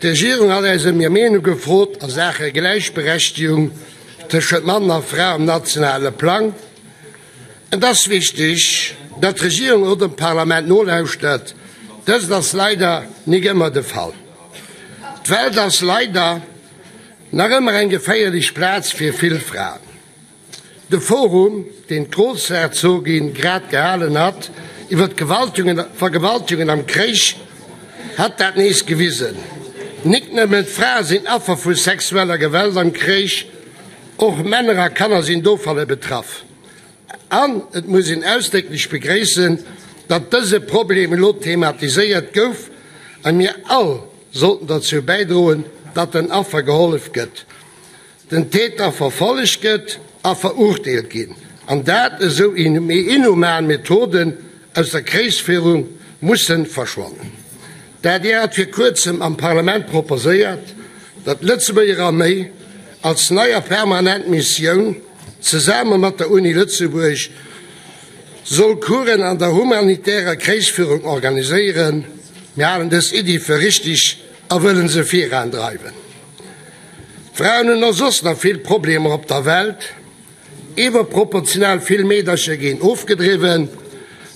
D'Regierung hat eis ëm hir Meenung gefrot a Saache Gläichberechtigung tëschent Mann a Fra um nationale Plang. Et ass wichteg, datt d'Regierung och dem Parlament nolauschtert. Dëst ass leider nik ëmmer de Fall. D'Welt ass leider nach ëmmer eng geféierlech Plaz fir vill Fraen. De Forum, deen d'Groussherzogin grad gehalen hat iwwer d'Vergewaltegungen am Kréich, hat dat nees gewisen. Nik nëmmen d'Frae sinn Affer vu sexueller Gewalt am Kréich, och Männer a Kanner sinn dovunner betraff. An et muss een ausdrécklech begréissen, datt dëse Problem elo thematiséiert gouf a mir all sollten derzou bäidroen, datt den Affer gehollef gëtt. den Täter verfollegt gëtt a verurteelt ginn, an dat esou inhuman Methoden aus der Kréichsféierung mussen verschwannen. D'adr hat fir kuerzem am Parlament proposéiert, datt d'Lëtzebuerger Arméi als neier permanent Missioun zesame mat der Uni Lëtzebuerg soll Coursen an der humanitärer Kréichsféierung organiséieren. Mir halen dës Iddi fir richtig a wëllen se virandreiwen. D'Fraen hunn och soss nach vill Problemer op der Welt. Iwwerproportional vill Meedercher ginn ofgedriwwen.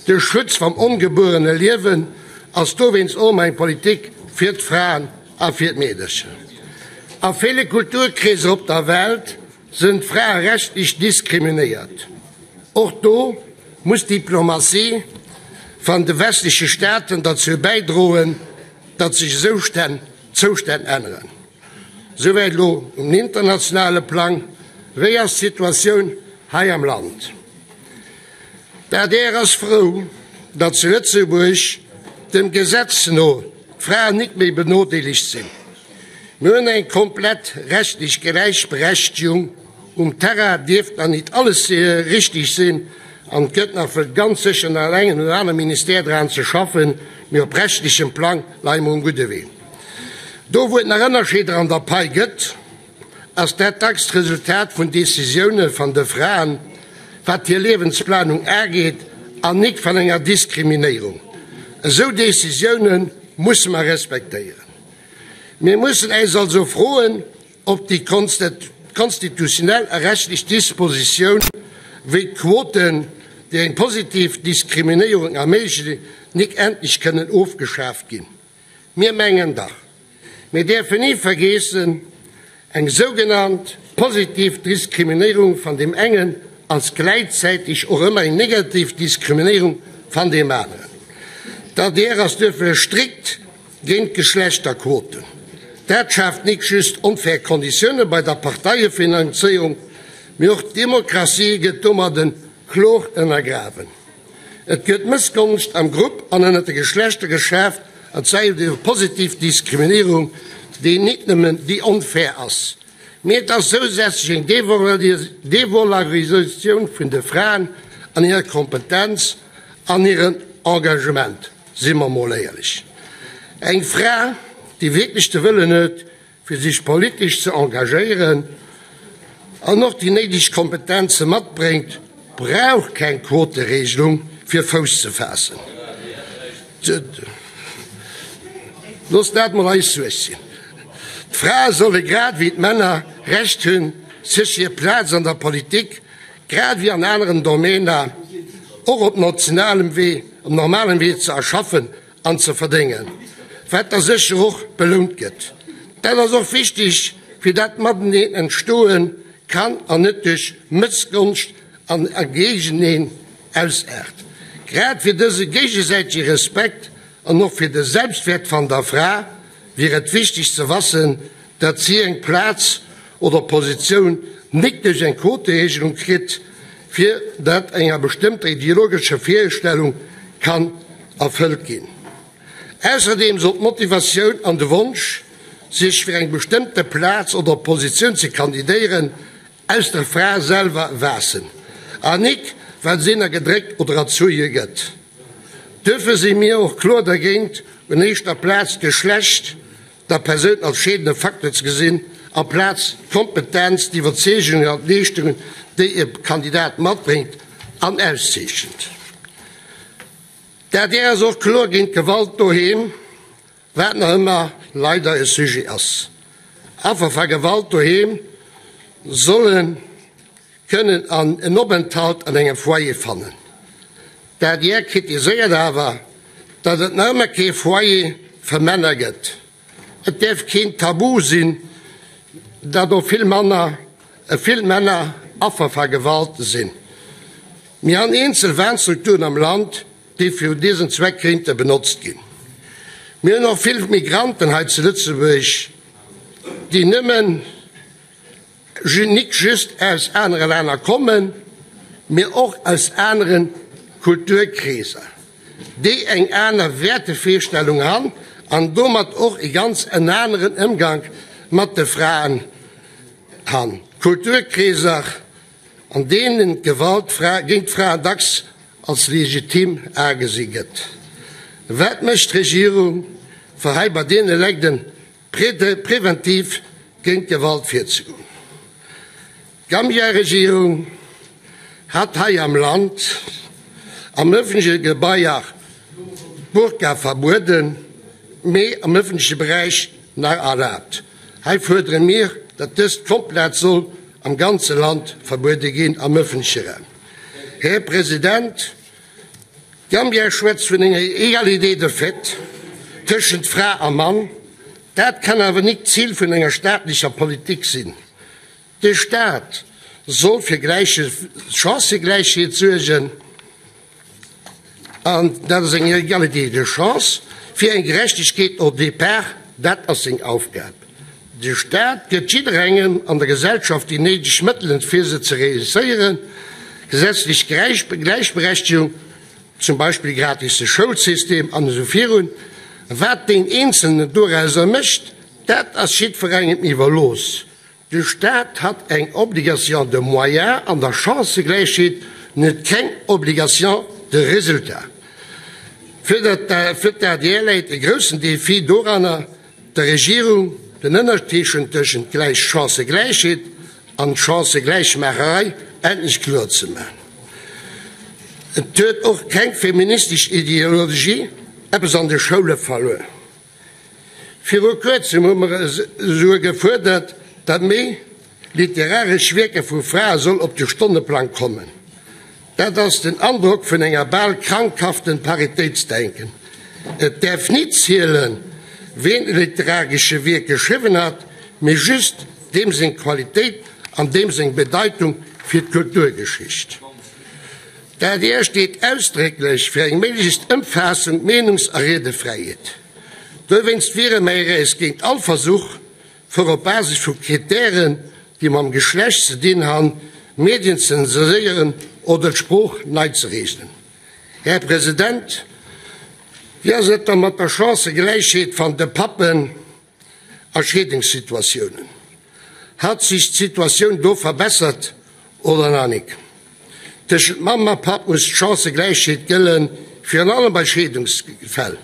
De Schutz vam ongebuerene Liewen ass dowéinst och ëmmer eng Politik fir d'Fraen a fir d'Meedercher. A ville Kulturkreeser op der Welt sënn d'Frae rechtlech diskriminéiert. Och do muss d'Diplomatie van de westleche Staaten derzou bäidroen, datt sech esou Zoustänn änneren. Souwäit elo um internationale Plang. Wéi ass d'Situatioun hei am Land? D'adr ass frou, datt zu Lëtzebuerg dem Gesetz no d'Fraen nik méi benodeelegt sinn. Mir hunn eng komplett rechtlech Gläichberechtegung. Um Terrain dierft nach nit alles richteg sinn an et gëtt nach wëll ganz sécher nach an engem oder anere Ministère dran ze schaffen, mee op rechtlechem Plang leie mer um gudde Wee. Do wou et nach Ënnerscheeder an der Pai gëtt, ass dat dacks d'Resultat vun Decisioune van de Fraen, wat hir Liewensplanung ageet, an nik van enger Diskriminéierung. Esou Decisioune musse mer respektéieren. Mir mussen äis also froen, ob déi konstitutionell a rechtlech Dispositioun wéi d'Quoten, déi eng positiv Diskriminéierung erméiglechen, nik endlech kënnen ofgeschaaft ginn. Mir mengen dach, mir däerfen ni vergeessen, eng sougenannt positiv Diskriminéierung van deem engen ass gläizäiteg och ëmmer eng negativ Diskriminéierung van deem aneren. D'adr ass duerfir strikt géint d'Geschlechterquoten. Dat schaaft nik just onfair Konditioune bei der Parteiefinanzéierung, mee och d'Demokratie gëtt domadden kloer ënnergrawen. Et gëtt Mëssgonscht am Grupp an ënnert de Geschlechter geschaaft, an zwar iwwer déi positiv Diskriminéierung, déi nit nëmmen déi onfair ass, mee et ass zousätzlech eng Devolarisatioun vun de Fraen an hirer Kompetenz an hirem Engagement. Si mer mol éierlech, eng Fra, déi wierklech de Wëllen huet, fir sech politesch ze engagéieren an och déi néideg Kompetenze matbréngt, brauch keng Quoteregelung fir Fouss ze faassen. Loosst dat mol eis Suerg sinn. D'Frae solle grad wéi d'Männer Recht hunn, sech hir Plaz an der Politik, grad wéi an aneren Domainer, och op nationalem Wee, op normalem Wee ze erschaffen an ze verdéngen, wat da sécher och belount gëtt. Dat ass och wichteg, fir dat Mateneen entstoe kann an net duerch Mëssgonscht an e Géigeneen ausaart. Grad fir dëse géigesäitege Respekt an och fir de Selbstwäert van der Fra wier et wichteg ze wassen, datt si eng Plaz oder Positioun nik duerch eng Quoteregelung kritt, fir dat enger bestëmmter ideologescher Virstellung kann erfëllt ginn. Ausserdeem soll d'Motivatioun an de Wonsch, sech fir eng bestëmmte Plaz oder Positioun ze kandidéieren, aus der Fra selwer waassen an nik well se ënnergedréckt oder erzueje gëtt. Duerfir si mir och kloer dergéint, un éischter Plaz d'Geschlecht der Persoun als scheedende Facteur ze gesinn, amplaz d'Kompetenz, d'Iwwerzeegungen an d'Leeschtungen, déi e Kandidat matbréngt an auszeechent. D'adr ass och kloer géint Gewalt doheem, wat nach ëmmer leider e Sujet ass. Affer va Gewalt doheem solle kënnen an en Openthalt an engem Foyer fannen. D'ADR kritiséiert awer, datt et nach ëmmer kee Foyer fir Männer gëtt. Et däerf keen Tabu sinn, datt och vill manner, vill Männer Affer va Gewalt sinn. Mir han eenzel Warnstrukturen am Land, déi fir diesen Zweck kéinte benotzt ginn. Mir hunn och vill Migranten hei zu Lëtzebuerg, déi nëmmen, nik just aus anere Länner kommen, mee och aus anere Kulturkreeser, déi eng aner Wäertevirstellung han an domat och e ganz en aneren Ëmgank mat de Fraen han. Kulturkreeser, an deenen d'Gewalt géint d'Fraen dacks als legitim agesi gëtt. Wat mécht d'Regierung, fir hei bei deene Legden preventiv géint Gewalt virzegoen. D'Gambia-Regierung hat hei am Land am ëffentleche Gebaier d'Burka verbueden, mee am ëffentleche Beräich nach erlaabt. Hei fuerdere mir, datt dëst komplett soll am ganze Land verbuede ginn am ëffentleche Raum. Här President, Gambia schwätzt vun enger Égalité de fait tëschent Fra a Mann. Dat kann awer nik d'Zil vun enger staatlecher Politik sinn. De Staat soll fir gläiche Chancëgläichheet suergen, an dat ass eng Égalité de chance fir eng Gerechtegkeet au départ, dat ass seng Aufgab. De Staat gëtt jidderengem an der Gesellschaft déi néideg Mëttelen, fir se ze reusséieren, gesetzlech Gläichberechtegung, zum Beispill gratis Schoulsystem an esou virun. Wat deen Eenzelnen dorauser mécht, dat ass jiddwerengem iwwerlooss. De Staat hat eng Obligation de moyens an der Chancëgläichheet, net keng Obligation de résultat. Fir d'ADR läit e groussen Defi doranner, der Regierung den Ënnerteschent tëschent gläich Chancëgläichheet an Chancëgläichmaacherei endlech kloer ze maachen. Et huet och keng feministesch Ideologie eppes an de Schoule verluer. Viru kuerzem hu mer esouguer gefuerdert, datt méi literaresch Wierker vu Frae soll op de Stonneplang kommen. Dat ass den Androck vun enger bal krankhaften Paritéitsdenken. Et däerf nit zielen, ween e literaresche Wierk geschriwwen hat, mee just deem seng Qualitéit an deem seng Bedeitung fir d'Kulturgeschicht. D'adr steet ausdrécklech fir eng méiglechst ëmfaassend Meenungs a Riedefräiheet. Dowéinst wiere mer äis géint all Versuch, fir op Basis vu Krittären, déi mam Geschlecht ze dinn han, Medien ze zenséieren oder d'Sprooch nei ze reegelen. Här President, wéi ass et da mat der Chancëgläichheet van de Pappen a Scheedungssituatiounen? Hat sech d'Situatioun do verbessert oder nach nik? Tëschent Mamm a Papp muss d'Chancëgläichheet gëllen, virun allem bei Scheedungsfäll.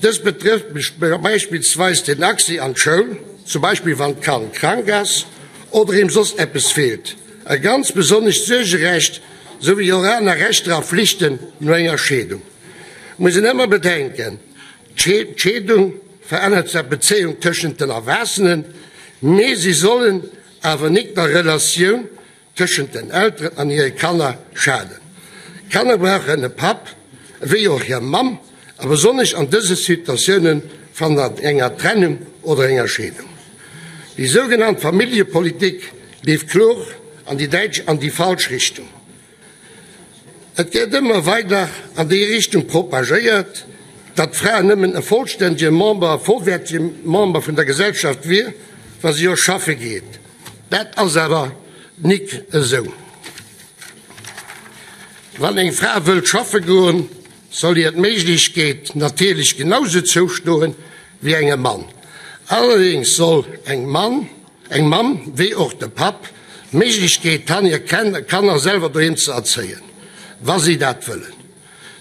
Dëst betrëfft beispillsweis den Accès an d'Schoul, zum Beispill wann d'Kand krank ass oder him soss eppes feelt, a ganz besonnesch d'Suergerecht souwéi och aner Rechter a Flichten no enger Scheedung. Et muss een ëmmer bedenken, D'Scheedung verännert zwar d'Bezéiung tëschent den Erwaassenen, mee si sollen awer nik der Relatioun tëschent den Elteren an hire Kanner schaden. Kanner brauchen e Papp ewéi och hir Mamm, a besonnesch an dëse Situatioune van enger Trennung oder enger Scheedung. Déi sougenannt Familljepolitik leeft kloer an déi däitsch an déi falsch Richtung. Et gëtt ëmmer weider an déi Richtung propagéiert, datt d'Fra nëmmen e vollstännege Member, e vollwäertege Member vun der Gesellschaft wier, wa si och schaffe geet. Dat ass awer nik esou. Wann eng Fra wëllt schaffe goen, soll hir d'Méiglechkeet natierlech genau sou zoustoen wéi engem Mann. Allerdéngs soll eng Mann, eng Mamm wéi och de Papp d'Méiglechkeet han, hir Kanner selwer doheem ze erzéien, wa si dat wëllen.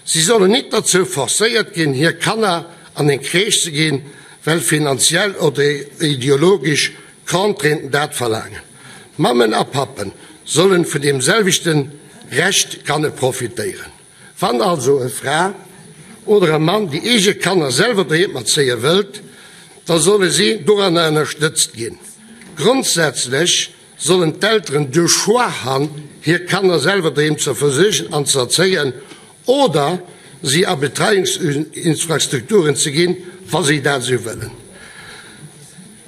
Si sollen nit derzou forcéiert ginn, hir Kanner an eng Crèche ze ginn, well finanziell oder ideologesch Contrainten dat verlaangen. Mammen a Pappen sollen vun deem selwechten Recht kanne profitéieren. Wann also e Fra oder e Mann déi eege Kanner selwer doheem erzéie wëllt, Da solle si doranner ënnerstëtzt ginn. Grondsätzlech sollen d'Elteren de Choix han, hir Kanner selwer doheem ze versuergen an ze erzéien oder si a Betreiungsinfrastrukturen ze ginn, wa si dat esou wëllen.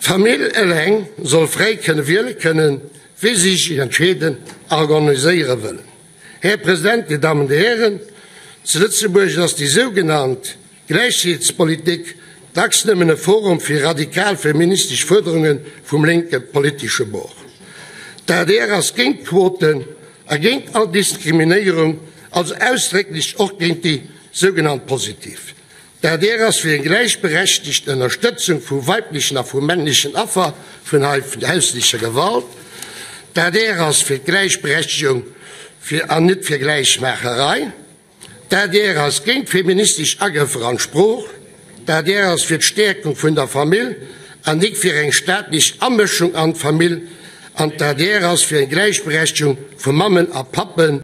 D'Famill eleng soll fräi kënne wiele kënnen, wéi si sech entscheeden a organiséiere wëllen. Här President, Dir Dammen, Dir Hären, zu Lëtzebuerg ass déi sougenannt Gläichheetspolitik dacks nëmmen e Forum fir radikal feministesch Fuerderunge vum lénke politesche Bord. D'adr ass géint Quoten a géint all Diskriminéierung, also ausdrécklech och géint déi sougenannt positiv. D'adr ass fir eng gläichberechtegt Ënnerstëtzung vu weiblechen a vu männlechen Affer vun hauslecher Gewalt. D'adr ass fir d'Gläichberechtegung an net fir Gläichmaacherei. D'adr ass géint feministesch Agrëffer an d'Sprooch. D'adr ass fir d'Stäerkung vun der Famill an nik fir eng staatlech Amëschung an d'Famill. An d'adr ass fir eng Gläichberechtegung vu Mammen a Pappen.